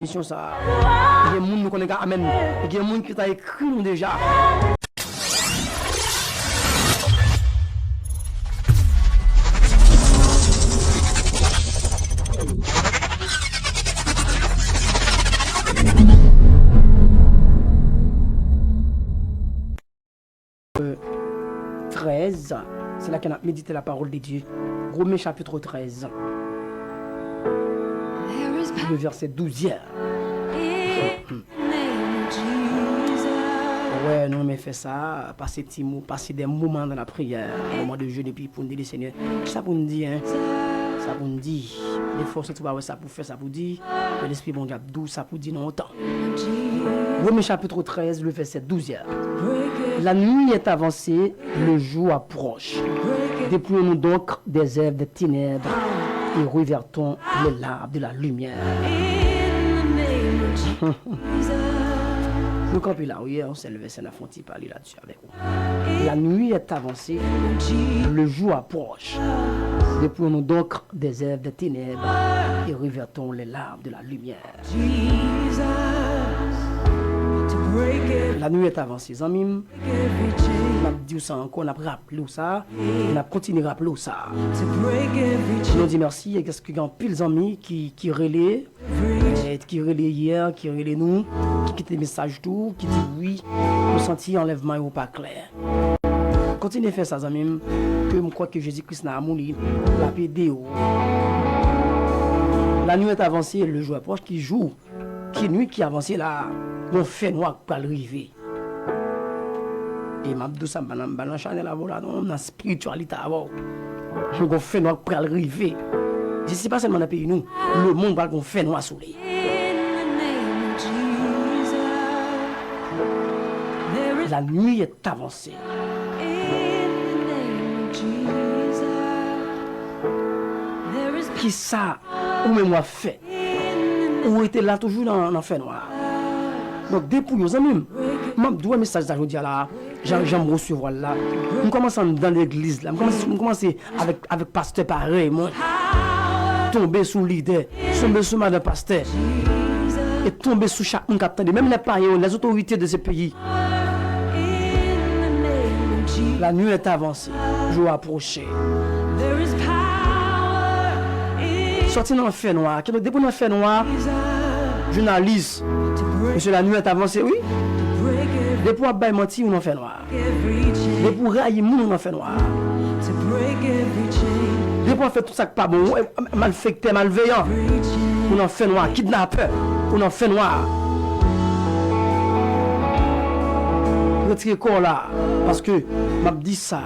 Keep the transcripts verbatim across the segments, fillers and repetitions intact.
Misyon sa. Gen moun nou konnen ka amèn. Gen moun ki ta ekri nou deja. Trèz, se la ke n ap medite la parole de Dieu. Romen chapit trèz, le vèsè douz. Wè, nou renmen fè sa, pase ti mo, pase de moman nan lapriyè, moman de jeûne, epi pou n di Senyè, sa pou n di, en? Sa pou n di. Defwa, w santi w pa wè sa pou fè, sa pou di, men Lespri Bondye ap di w sa pou di nan yon tan. Romen chapit trèz, le vèsè douz. La nuit est avancée, le jour approche. Dépouillons-nous donc des œuvres des ténèbres et revêtons les larmes de la lumière. Nou kanpe la, wi, yon sèl vèsè, n ap fè yon ti pale la. Avèk ou. La nuit est avancée, le jour approche. Dépouillons-nous donc des œuvres des ténèbres et revêtons les larmes de la lumière. La nuit est avancée, zanmi m. N ap di w sa ankò, n ap raple w sa, e n ap kontinye raple w sa. Nou di mèsi, paske gen anpil zanmi ki, ki rele, eh, ki rele yè, ki rele nou, ki kite mesaj tou, ki di wi, nou santi anlèvman yo pa klè. Kontinye fè sa, zanmi m, ke m kwè ke Jezi Kris nan amou li, l ap ede w. La nuit est avancée, le jour est proche, ki jou, ki nuit ki avanse la, gon fènwa k pral rive. E m ap di w sa, m pa nan, m pa nan chanèl avè w la non, m nan espirityalite avè w. Gon fènwa k pral rive. Isi pa sèlman nan peyi nou, lemonn pral gon fènwa sou li. La nuit est avancée. Kisa ou menm w ap fè? Ou rete la toujou nan, nan fènwa. Donk, depouye w, zanmi m. M ap di w mesaj sa jodi a la, jan, jan m resevwa l la. M kòmanse anndan legliz la. M kòmanse, m kòmanse avèk, avèk pastè parèy mwen. Tonbe sou lidè, tonbe sou madan pastè. E tonbe sou chak moun k ap tande. Menm lè payen yo, les autorités de ce pays. La nuit est avancée, jou apwoche. Sòti nan fènwa. Kidonk, depi w nan fènwa, jounalis, mesye, la nuit est avancée, wi. Depi w ap bay manti, ou nan fènwa. Depi w rayi moun, ou nan fènwa. Depi w ap fè tout sa k pa bon, ou, malfektè, malveyan, ou nan fènwa, kidnapè, ou nan fènwa. Retire kò w la, paske m ap di sa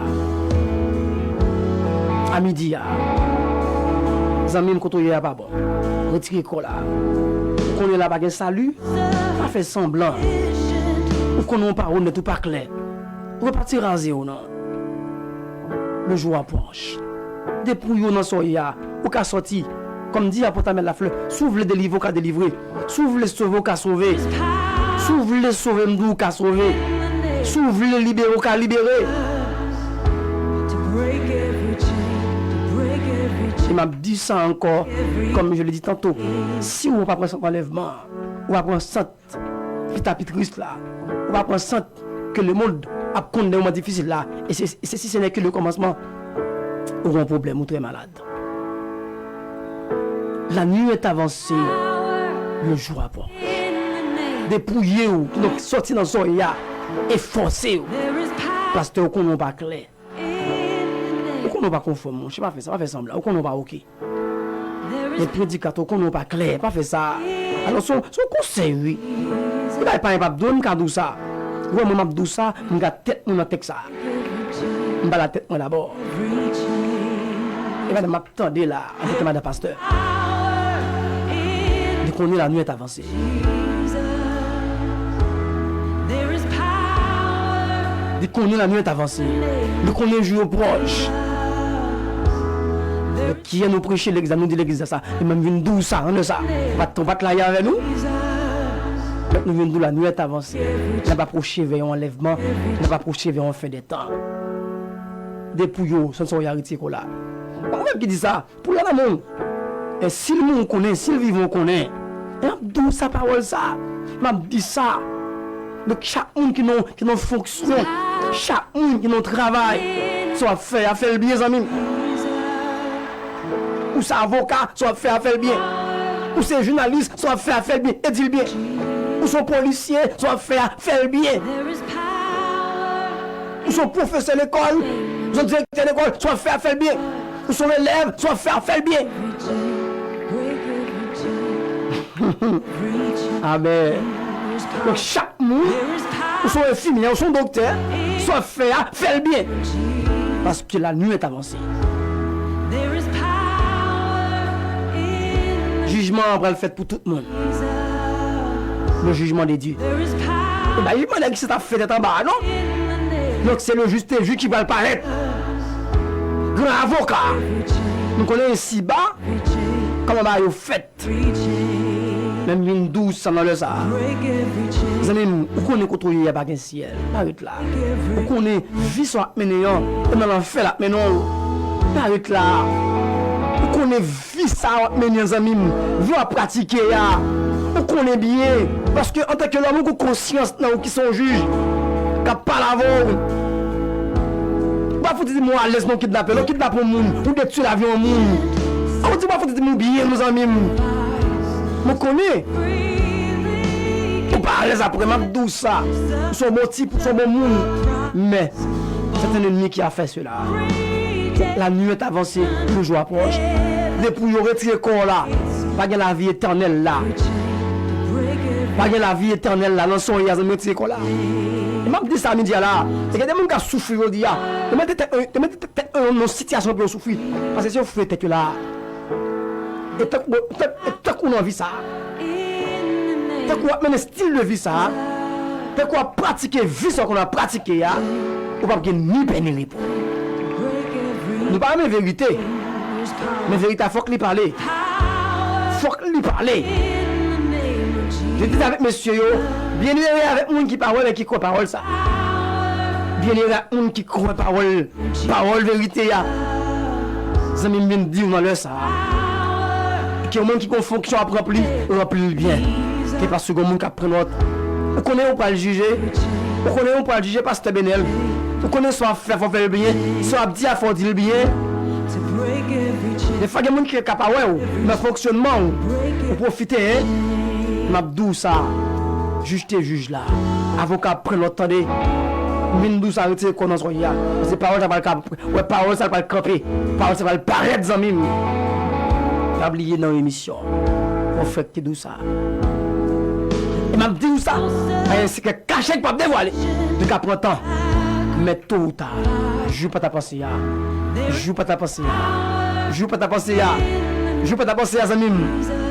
a midi a. Zanmi m, kote w ye a pa bon. Retire kò w la. Ou konnen la pa gen sali, pa fè sanblan. Ou konnen w pa onèt, ou pa klè. Ou pa ti raze w non. Le jour approche. Depouye w nan sa w ye a. Ou ka sòti. Kòm di apot Amel Lafleur, si w vle delivre, w ka delivre. Si w vle sove, w ka sove. Si w vle sove, m di w, w ka sove. Si w vle libere, w ka libere. E m ap di sa ankò, comme je le dis tantôt, si w pa pran sant anlèvman, w pa pran sant pita pi tris la. Ou pa pran sant ke lemonn ap konn nan moman difisil la. E se, se, si ce n'est que le commencement, ou gon pwoblèm, ou trè malad. La nuit est avancée, le jour approche. Depouye w, kidonk sòti nan sa w ye a, e fòse w. Pastè, ou konnen w pa klè. Ou konnen w pa konfòm, monchè, pa fè sa, pa fè sanblan. Ou konnen w pa oke. Men predikatè, ou konnen w pa klè, pa fè sa. Alò, se yon, se yon konsèy, wi. Se pa, pa, pa di w, m ka di w sa. Ou wè, mwen, m ap di w sa, m gad tèt mwen nan tèks sa. M pale a tèt mwen dabò. E madan m ap tande la, antanke madan pastè. Li konnen la nuit avanse. Li konnen la nuit avanse. Li konnen jou yo pwòch. Kiyè nou preche legliz la, nou di legliz la sa. E mwen m vin di w sa, an de sa. Ou pa t, ou pa t la ye avè nou? Donk nou vin di w la nuit avanse. N ap apwoche vè yon anlèvman, n ap apwoche vè yon fen de tan. Depouye w, san sa w ya retire kò w la. Ou menm ki di sa, pou l la nan men w. E si l mouri, ou konnen, si l vivan, ou konnen. M ap di w sa, pawòl sa. M ap di sa. Donk, chak moun ki nan, ki nan fonksyon, chak moun ki nan travay, sa w ap fè a, fè l byen, zanmi m. Ou se avoka, sa w ap fè a, fè l byen. Ou se jounalis, sa w ap fè a, fè l byen, e di l byen. Ou se yon polisye, sa w ap fè a, fè l byen. Ou se yon pwofesè lekòl, ou se yon direktè lekòl, sa w ap fè a, fè l byen. Ou se yon elèv, sa w ap fè a, fè l byen. Amèn. Donk, chak moun, ou se yon enfimyè, ou se yon doktè, sa w ap fè a, fè l byen. Paske la nuit est avancée. Jijman an pral fèt pou tout moun. Le jugement de Dieu. E pa jijman nèg ki sot ap fè tèt anba a, non. Donk, se le juste juge ki pral parèt. Gran avoka. Nou konnen isiba, kòman bagay yo fèt. Men m vin di w sa nan lè sa a. Zanmi m, ou konnen kote w ye a pa gen syèl. Pa ret la. Ou konnen vi sa w ap mennen an, e nan lanfè l ap mennen w. Pa ret la. Ou konnen vi sa w ap mennen an, zanmi m. Vi w ap pratike a. Ou konnen byen. Paske antanke lòm, ou gen konsyans nan ou ki se yon jij k ap pale avè w. Ou pa fouti di m ou alèz nan yon kidnapè. Lè w kidnape yon moun, ou detwi lavi yon moun. Ou di m ou pa fouti di m ou byen, non, zanmi m. Mwen konnen. Ou pa alèz apre, m ap di w sa. Ou se yon bon tip, ou se yon bon moun. Men, c'est un ennemi qui a fait cela. La nuit est avancée, le jour approche. Depi yo retire kò w la, pa gen lavi etènèl la. Pa gen lavi etènèl la nan sòrye a, zanmi, retire kò la. E m ap di sa midi a la. E gen de moun k ap soufri jodi a. Yo mete tèt yo, yo mete tèt yo nan sitiyasyon pou yo soufri. Paske si yo fouye tèt yo la. E tank, tank, e tank ou nan vi sa. Tank ou ap mennen estil de vi sa. Tank ou ap pratike vi sa ou konn ap pratike a. Ou p ap gen ni pè ni repo. Nou pa renmen verite. Men verite a fòk li pale. Fòk li pale. Li di avèk mesye yo, byenere avèk moun ki pa wè men ki kwè pawòl sa. Byenere ak moun ki kwè pawòl, pawòl verite a. Zanmi m vin di w nan lè sa a. Ke yon moun ki gen yon fonksyon ap ranpli, ranpli l byen. Se pa sou yon moun k ap pran nòt. Ou konnen ou pral jije. Ou konnen ou pral jije pastè Benel. Ou konnen sa w ap fè fò w fè l byen. Sa w ap di a fò w di l byen. Defwa gen moun ki ka pa wè w nan fonksyonman w. Ou pwofite, en. M ap di w sa. Jij te jij la. Avoka ap pran nòt tande. M vin di w sa retire kò nan zòrye a. Paske pawòl sa pral ka, wè pawòl sa pral kanpe. Pawòl sa pral parèt zanmi m. Pa bliye nan emisyon. Mwen frè ki te di w sa. E m ap di w sa. Pa gen sekrè kache k p ap devwale. Li ka pran tan. Men to ou ta. Jou pa ta panse a. Jou pa ta panse a. Jou pa ta panse a. Jou pa ta panse a zanmi m.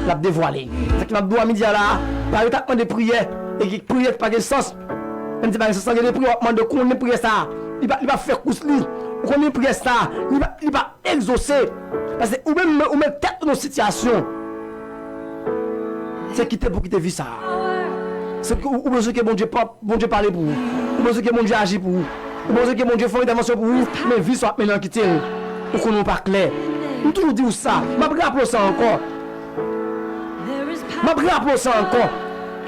L ap devwale. Sa ki m ap di w a midi a la. Pa ret ap mande priyè. E ki priyè ki pa gen sans. Menm si pa gen sans, gen de priyè w ap mande, ou konnen priyè sa. Li pa, li pa fè kous li. Ou konnen priyè sa. Li pa, li pa egzose. Paske ou menm, ou met tèt ou nan sitiyasyon. Se kite pou kite vi sa. Se ke ou, ou bezwen ke Bondye pa, Bondye pale pou ou. Ou bezwen ke Bondye aji pou ou. Ou bezwen ke Bondye fè yon entèvansyon pou ou. Men vi sa w ap mennen an kite l. Ou konnen ou pa klè. M toujou di w sa. M ap raple w sa ankò. M ap raple w sa ankò.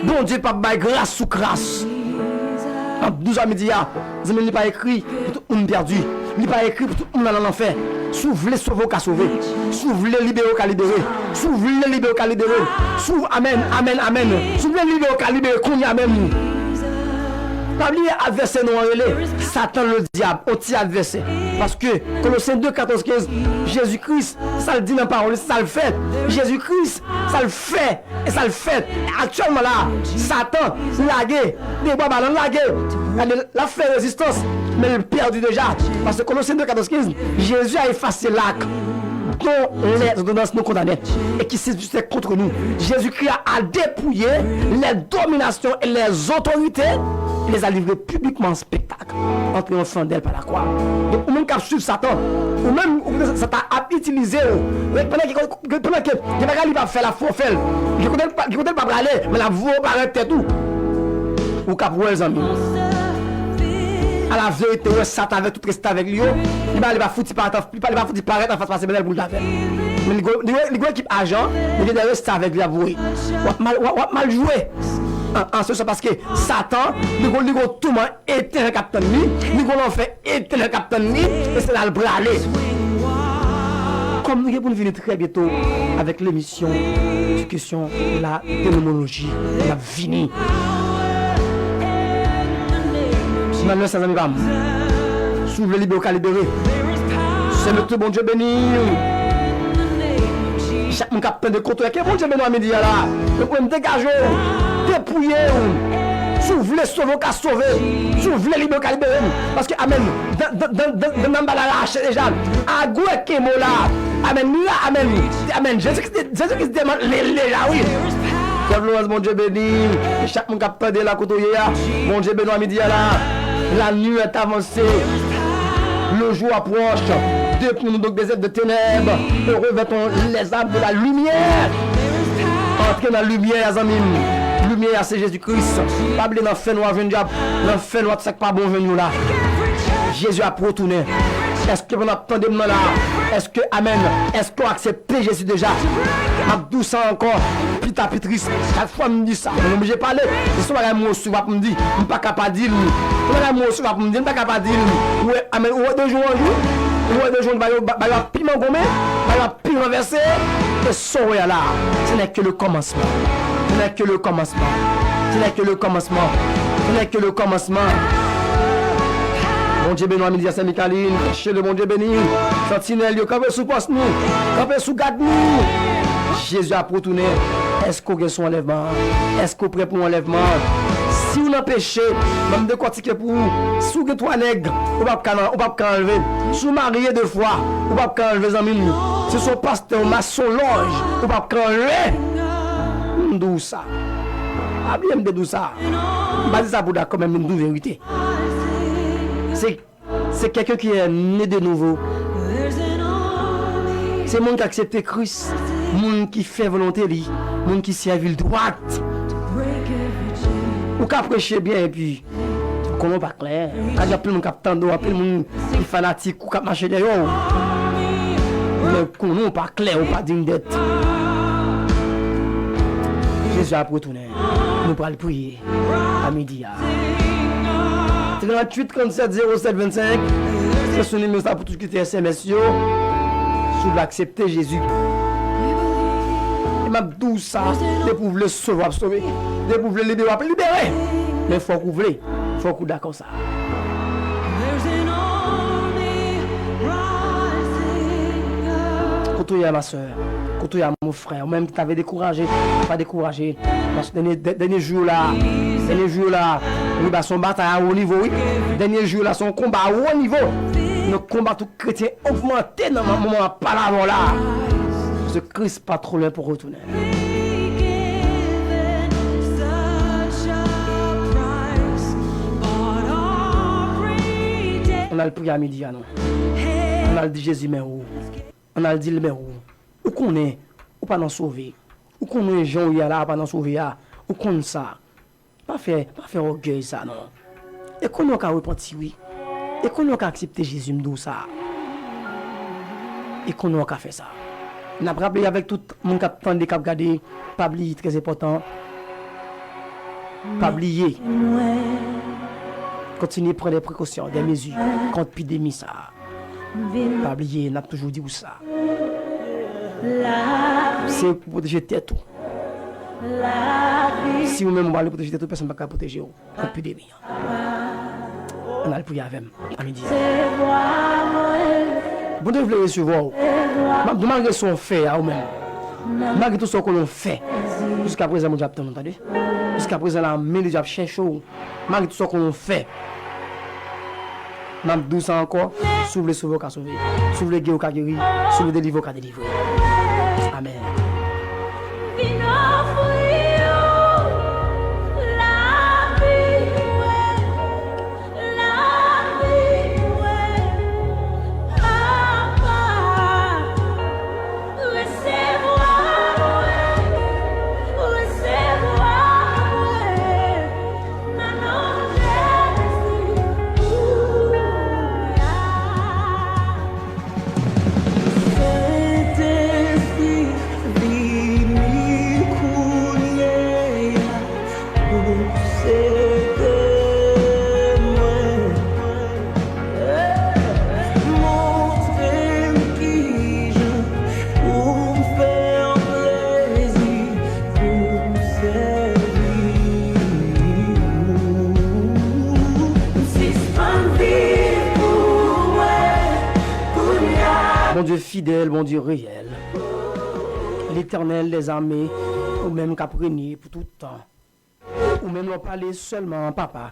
Bondye p ap bay gras sou kras. M ap di w sa midi a. Zanmi m, li pa ekri pou tout moun pèdi. Li pa ekri pou tout moun al nan lanfè. Si w vle sove, w ka sove. Si w vle libere, w ka libere. Si w vle libere, w ka libere. Si w, amèn, amèn, amèn. Si w vle libere, w ka libere kounye a menm. Pa bliye advèsè nou an rele Satan le dyab, yon ti advèsè. Paske Kolosyen de katòz kenz, Jezi Kris, sa l di nan pawòl li, sa l fè. Jezi Kris, sa l fè. E sa l fèt aktyèlman la, Satan lage, debwa balan lage. Gade, l ap fè rezistans, men l pèdi deja. Paske Kolosyen de katòz kenz, Jésus a effacé l'acte dont les ordonnances nous condamnaient et qui subsistaient contre nous. Jésus-Christ a, a dépouillé les dominations et les autorités et les a livrées publiquement en spectacle entre en flandèl pa lakwa. Donk, ou menm k ap swiv Satan, ou menm ou Satan ap itilize w. Pandan ke, pandan ke gen bagay li p ap fè, l ap fè w fè l. Gen kote l pa, gen kote l pa prale, men l ap voye w parèt tèt ou. Ou k ap wè l, zanmi m. A la verite, wè Satan avèk tout reste avèk li yo. Li pa, li pa fouti parèt, li pa, li pa fouti parèt anfas pase Benèl pou l ta fè l. Men li gon, li gon, li gon ekip ajan, li gen de restavèk li ap voye. W ap mal, w ap, w ap mal jwe. An, an se sans paske Satan, li gon, li gon touman etènèl k ap tann li, li gon lanfè etènèl k ap tann li, e se la l prale. Kòm nou gen pou n vini trè byento avèk lemisyon sou kesyon la demonoloji, n ap vini. Nan lè sa, zanmi pa m, si w vle libere, w ka libere. Sè Mèt, Bondye beni w. Chak moun k ap tande kote w ye, ke Bondye beni w a midi a la. Donk, ou menm, degaje w, depouye w. Si w vle sove, w ka sove. Si w vle libere, w ka libere. Paske, amèn, dan, dan, dan, dan, dan, nan ba la rache deja. Agwe kemo la. Amèn, la, amèn. Amèn. Jezi Kris, Jezi Kris demantle l deja, wi. Frè Florence, Bondye beni w. E chak moun k ap tande la kote w ye a, Bondye beni w a midi a la. La nuit est avancée. Le jour approche. Dépouillons-nous donc des œuvres de ténèbres et revêtons les armes de la lumière. Antre nan limyè a, zanmi m. Limyè a, se Jezi Kris. Pa bliye, nan fènwa jwenn dyab, nan fènwa tout sa k pa bon jwenn nou la. Jezi ap retounen. Èske pandan w ap tande m nan la, èske, amèn, èske w aksepte Jezi deja? M ap di w sa ankò, pita pi tris. Chak fwa m di sa, mwen oblije pale. Se yon bagay m resevwa pou m di, m pa ka pa di l. Se yon bagay m resevwa pou m di, m pa ka pa di l. Ou wè, amèn, ou wè de jou an jou, ou wè de jou an jou, bagay yo, bagay yo ap pi mangonmen, bagay yo ap pi ranvèse. E sa w wè a la, ce n'est que le commencement. Ce n'est que le commencement. Ce n'est que le commencement. Ce n'est que le commencement. Bondye beni w a midi a, Sè Michaeline. Chèlè, Bondye beni w. Santinèl yo, kanpe sou pòs nou. Kanpe sou gad nou. Jezi ap retounen. Èske w gen sou anlèvman an? Èske w prè pou anlèvman an? Si w nan peche, ban m dekòtike pou ou. Si w gen twa nèg, ou p ap ka nan, ou p ap ka anlve. Si w marye de fwa, ou p ap ka anlve, zanmi m. Si se yon pastè, yon mason, lòj, ou p ap ka anlve. M di w sa. Pa bliye m te di w sa. M pa di sa pou dakò, men m di w verite. Se, se quelqu'un qui est né de nouveau. Se moun ki aksepte Kris, moun ki fè volonte li, moun ki sèvi l dwat. Ou ka preche byen epi konnen w pa klè. Ka gen anpil moun k ap tande w, anpil moun ki fanatik ou k ap mache dèyè w. Men konnen w pa klè, ou pa diy dèt. Jezi ap retounen. Nou pral priye a midi a. Tranntuit trannsèt zewo sèt vennsenk. Se sou nimewo sa pou tout ki te S M S yo. Si w vle aksepte Jezi. E m ap di w sa, depi w vle sove, w ap sove. Depi w vle libere, w ap libere. Men fòk ou vle, fòk ou dakò sa. Kote w ye a, ma sè? Kote w ye a, mon frè? Ou menm ki ta vle dekouraje, pa dekouraje. Paske dènye, dè-, dènye jou yo la, dènye jou yo la, wi, ba, se yon batay a wo nivo, wi. Dènye jou yo la, se yon konba a wo nivo. Nan konba tout kretyen ogmante nan moman m ap pale avè w la. Paske Kris pa twò lwen pou retounen. Ann al priye a midi a non. Ann al di Jezi men ou. Ann al di l men ou. Ou konnen ou pa nan sove. Ou konnen jan w ye a la, ou pa nan sove a. Ou konn sa. Pa fè, pa fè ògèy sa non. E konnen w ka repanti wi. E konnen w ka aksepte Jezi, m di w sa. E konnen w ka fè sa. N ap raple avèk tout moun k ap tande, k ap gade, pa bliye, trè enpòtan. Pa bliye. Kontinye pran de prekosyon, de mezi kont epidemi sa. Pa bliye, n ap toujou di w sa. Se pou pwoteje tèt ou. Si ou menm ou pa vle pwoteje tèt ou, pèsonn pa ka pwoteje w kont epidemi an. Ann al priye avè m a midi a. Bondye vle resevwa w. M ap di w, malgre sa w fè a ou menm, malgre tout sa w konnen w fè, jiskaprezan Bondye ap tann ou, tande. Jiskaprezan la, men li ap chèche w. Malgre tout sa w konnen w fè, m ap di w sa ankò, si w vle sove, w ka sove. Si w vle geri, w ka geri. Si w vle delivre, w ka delivre. Amèn. Vin ofri w lavi mwen, lavi mwen, Papa. Resevwa mwen, resevwa mwen, nan non Jezi. Alelouya. Sentespri. Seve mwen, montre m kijan pou m fè w plezi, pou m sèvi w. M sispann viv pou mwen kounye a. Bondye fidèl, Bondye reyèl, Letènèl dèzame, ou menm k ap renye pou tout tan. Ou menm lè w pale sèlman, Papa,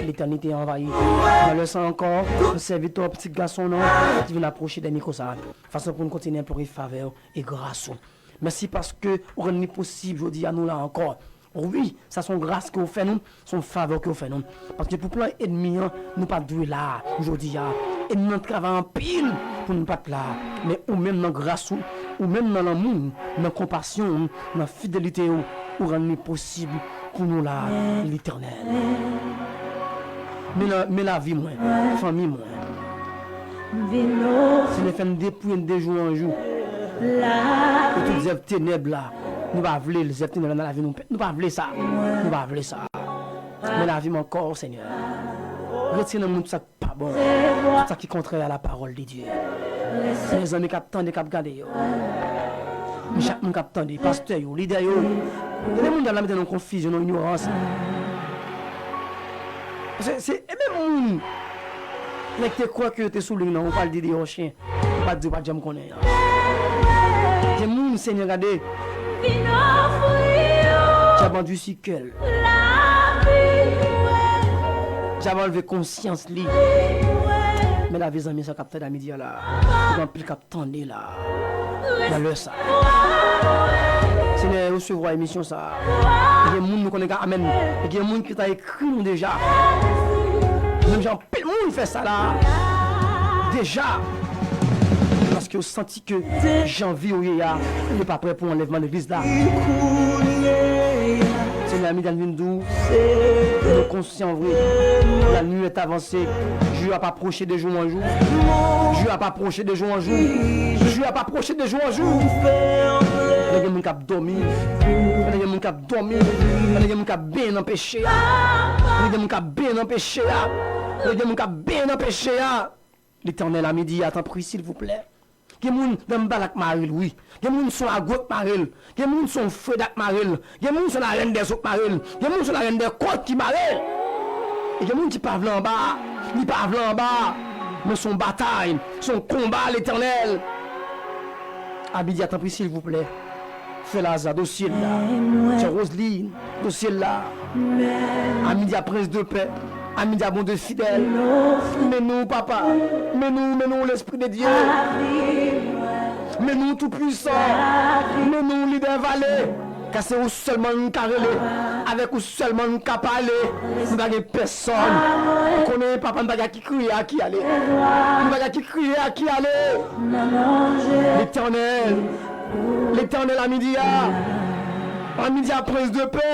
letènite anvayi. Nan lè sa ankò, nou sèvitè w, pitit gason w nan, ki vin apwoche dèyè mikwo sa a, fason pou n kontinye enplore favè w e gras ou. Mèsi paske ou rann li posib jodi a nou la ankò. Wi, sa se yon gras ke w fè nou, se yon favè ke w fè nou. Paske pou plan ènmi an, nou pa t dwe la a, jodi a. Ènmi an travay anpil pou nou pa t la a. Men ou menm nan gras ou, ou menm nan lanmou w, nan konpasyon w, nan fidelite w, ou rann li posib pou nou la, Letènèl. Men la, men lavi mwen, fanmi mwen. Senyè, fè n depouye n de jou an jou de tout zèv tenèb la. Nou pa vle l, zèv tenèb la nan lavi nou. Nou pa vle sa. Nou pa vle sa. Men lavi m ankò, Senyè. Retire nan mwen tout sa k pa bon, tout sa ki kontrè a la parole de Dieu. Mezanmi k ap tande, k ap gade yo. Men chak moun k ap tande, pastè yo, lidè yo. Gen de moun k ap mete nan konfizyon, nan inyorans. Se, se, e menm moun, nèg te kwè ke yo te sou liy nan, ou pral di deyò chen. Ou pa t di, ou pa t janm konnen. Gen moun, Senyè, gade. Djab andisi kè l. Djab anlve konsyans li. Men lavi zanmi sa k ap tande a midi a la. Gen anpil k ap tande la. Nan lè sa. Senyè, resevwa emisyon sa. Gen moun nou konnen ka amèn. Gen moun ki ta ekri nou deja. Menm jan anpil moun fè sa la. Deja. Paske yo santi ke jan vi yo ye a, yo pa prè pou anlèvman legliz la. Senyè, a midi a n vin di w, nou konsyan vre. La nuit est avancée. Jou a ap apwoche de jou an jou. Jou a ap apwoche de jou an jou. Jou a ap apwoche de jou an jou. Pandan gen moun k ap dòmi. Pandan gen moun k ap dòmi. Pandan gen moun k ap benyen nan peche a. Pandan gen moun k ap benyen nan peche a. Pandan gen moun k ap benyen nan peche a. Letènèl, a midi a, tanpri, silvouplè. Gen moun nan anba l ak mari l, wi. Gen moun se yon agwo k mare l. Gen moun se yon freda k mare l. Gen moun se yon larèn dèzo k mare l. Gen moun se yon larèn dè kòt ki mare l. E gen moun ki pa vle anba. Li pa vle anba. Men se yon batay. Se yon konba, Letènèl. A midi a, tanpri, silvouplè. Frè Laza, dosye l la. Sè Roseline, dosye l la. A midi a, Prens de pè. A midi a, Bondye fidèl. Men nou, Papa. Men nou, men nou, Lespri de Dye. Men nou, Toupwisan. Men nou, Lidè Vale. Ka se ou sèlman n ka rele. Avèk ou sèlman n ka pale. Nou pa gen pèsòn. Ou konnen, Papa, n pa gen ki kriye a ki ale. Nou pa gen ki kriye a ki ale. Letènèl. Letènèl, a midi a. A midi a, Prens de pè.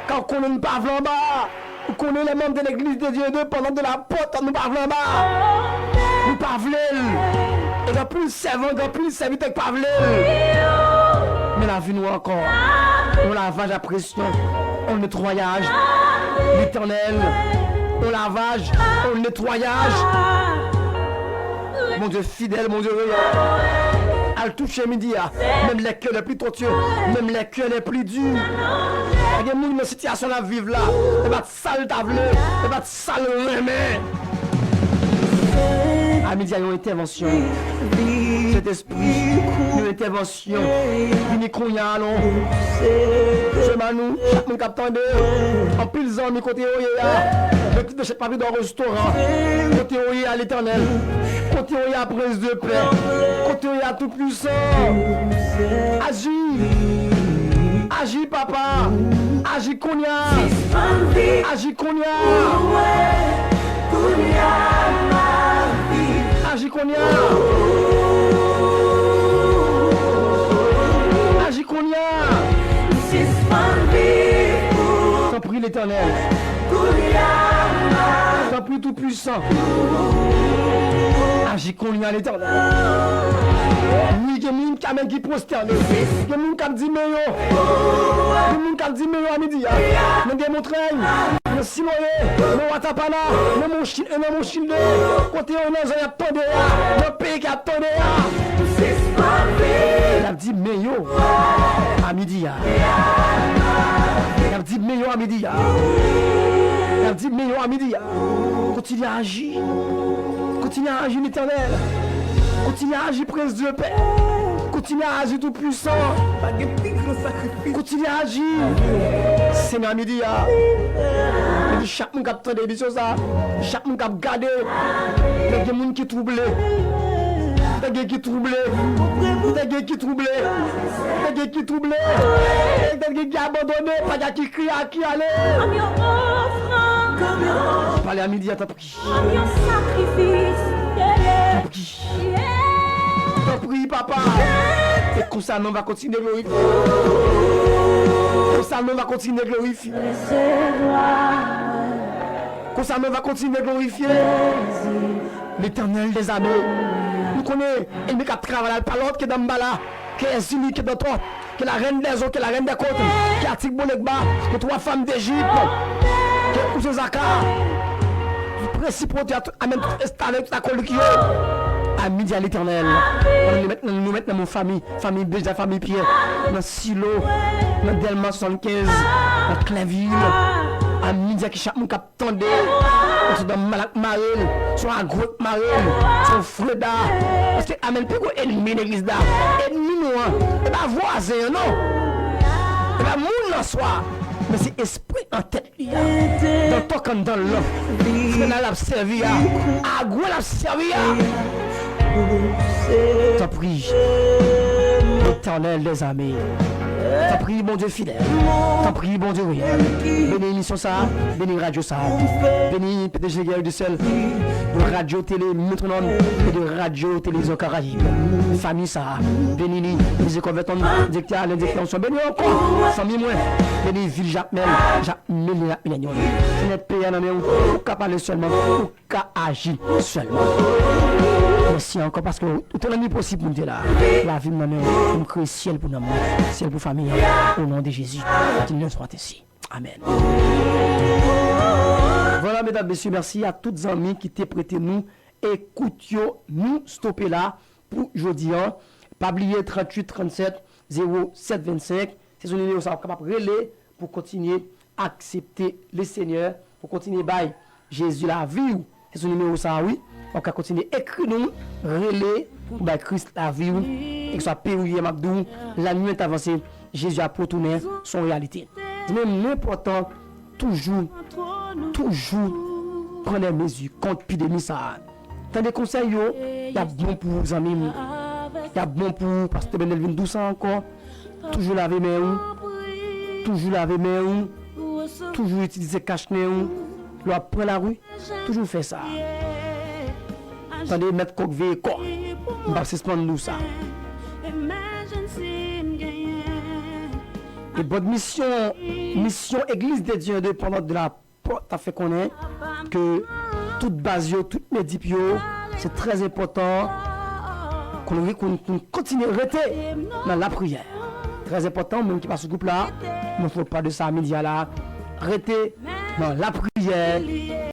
Kan w konnen n pa vle anba. Ou konnen les membres de l'église de Dieu indépendante de la porte, nou pa vle anba. Nou pa vle l. E gen anpil sèvan, gen anpil sèvitè ki pa vle l. Men lavi nou ankò. Yon lavaj a presyon. Yon netwayaj. Letènèl. Yon lavaj. Yon netwayaj. Bondye fidèl, Bondye reyèl. Al touche midi a. Menm les cœurs les plus tortueux, menm les cœurs les plus durs. Gen moun nan sitiyasyon n ap viv la. E pa t sa l ta vle. E pa t sa l renmen. A midi a, yon entèvansyon. Sentespri, yon entèvansyon. Vini kounye a, non. Sèman nou, chak moun k ap tande. Anpil zanmi kote yo ye a. Yo kite chèk papi dò restoran. Kote yo ye a, Letènèl. Kote yo ye a, Prens de pè. Kote yo ye a, Toupwisan. Aji. Aji, Papa. Aji kounye a. Aji kounye a. Aji kounye a. Aji kounye a. Tanpri, Letènèl. Tanpri Toupuisan, aji kounye a, Letènèl. Wi, gen moun ki, amèn, ki pwostène. Gen moun k ap di men yo. Gen moun k ap di men yo a midi a. Nan Demontrèy, nan Siloye, nan Watapana, nan Mouchin, nan Mouchin de. Kote yo nan zòn y ap tande a. Nan peyi k ap tande a. Y ap di men yo a midi a. Y ap di men yo a midi a. Y ap di men yo a midi a. Kontinye aji. Kontinye aji, Letènèl. Kontinye aji, Prince de paix. Kontinye aji, Toupuisan. Pa gen pi gran sakrifis. Kontinye aji. Senyè, midi a. Mwen di chak moun k ap tande emisyon sa, chak moun k ap gade, gen moun ki twouble. Gen ki twouble. Gen ki twouble. Gen ki twouble. Gen ki abandone. Pa gen ki kriye, ki ale. Pale a midi a, tanpri. Tanpri. Tanpri, papa. E konsa non va kontinye glorifye. Konsa non va kontinye glorifye. Konsa non va kontinye glorifye Letènèl dèzame. Nou konnen ènmi k ap travay la, l pa lòt ke Danmbala, ke Èzili, ke Dantò, ke la reine des eaux, ke la reine des côtes, ke Atik Bolekba, ke twa fanm Dejip, ke Kouzen Zaka, ki prensipotè, amèn, tout restavèk, tout akolik yo. A midi a, Letènèl, nou met, nou met nan men fanmi, fanmi Beja, fanmi Pyè, nan Silo, nan Dèlma swasannkenz, nan Klèvil. A midi a, ke chak moun k ap tande, se yon Danmbala k mare l, se yon Agwo k mare l, se yon Freda. Paske, amèn, pi gwo ènmi legliz la, ènmi nou an, e pa vwazen an, non. E pa moun nan swa, men se espri an tèt li a. Dantò k anndan l lan, Freda l ap sèvi a, Agwo l ap sèvi a. Tanpri, Letènèl dèzame. Tanpri, Bondye fidèl. Tanpri, Bondye reyèl. Beni emisyon sa a, beni radyo sa a. Beni P D G Guerrier de Sel, de Radio Télé Métronome et de Radio Télévision Caraïbes. Fanmi sa a, beni li. Mizye Kòvèton, direktè Alen, direktè Onksyon, beni ankò. Fanmi mwen, beni vil Jakmèl, Jakmèl, Jakmèl, Jakmèl. Senyè, peyi a nan men w, ou ka pale sèlman, ou ka aji sèlman. Mèsi ankò paske ou te rann li posib pou m te la. Lavi m nan men w, pou m kreye syèl pou nanm mwen, syèl pou fanmi an. O non de Jezi, ki non swa ensi. Amèn. Vwala, medam, mesye, mèsi a tout zanmi ki te prete nou ekout yo. Nou stope la pou jodi an. Pa bliye tranntuit trannsèt zewo sèt vennsenk. Se sou nimewo sa w ap kapab rele pou kontinye aksepte Lesenyè, pou kontinye bay Jezi lavi w. Se sou nimewo sa a, wi. W ap ka kontinye ekri nou, rele pou bay Kris lavi w. Ekswa peyi w ye, m ap di w, lannuit avanse, Jezi ap retounen, se yon reyalite. Di menm, li enpòtan toujou, toujou pran de mezi kont epidemi sa a. Tande konsèy yo, y ap bon pou ou, zanmi m. Y ap bon pou ou, paske te benn vin dousan ankò. Toujou lave men ou. Toujou lave men ou. Toujou itilize kach nen ou. Lè w ap pran lari, toujou fè sa. Tande, mèt kòk veye kò. M p ap sispann di w sa. E bòd misyon, misyon Église de Dieu Indépendante de la Pòt ta fè konnen ke tout baz yo, tout medip yo, se trè enpòtan pou nou, pou nou, pou nou kontinye rete nan lapriyè. Trè enpòtan, moun ki pa sou gwoup la, nou fè pa de sa midi a la, rete nan lapriyè.